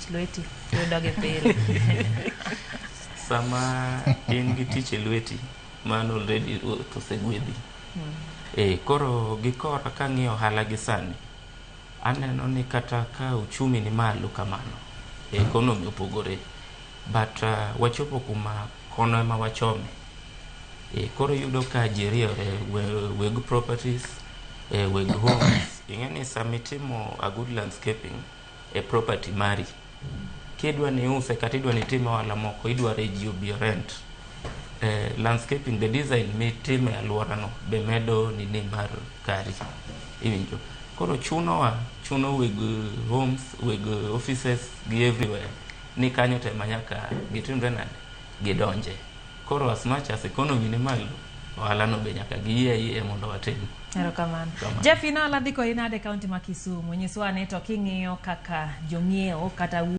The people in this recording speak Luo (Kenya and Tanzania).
tich lweti yudogi pile. Sama in gi tich e lweti, mano already Ruoth osegwedhi. Koro gi kora kang'iyo ohala gi sani, aneno ni kata ka uchumi ni malo kamano, economy opogore, but wachopo kuma kono ema wachome. Koro iyudo ka ji riewre, weg properties, weg homes. Ing'e ni sama itimo a good landscaping e property mari, kidwa ni iuse kata idwa ni itim ohala moko, idwaro ji obi rent. Landscaping, the design mitime alworano be medo nini mar kari. Iwinjo? Koro chunowa, chuno weg homes, weg offices gi everywhere ni kanyo te ma nyaka gitimre nade? Gidonje. Koro as much as economy ni malo, ohala no be nyaka giyie ayie mondo watim. Erokamano. Kamano. Jeff, in ohala dhi kodi nade e kaunti ma Kisumu? Nyiswa ane to king'iyo kaka jong'iewo kata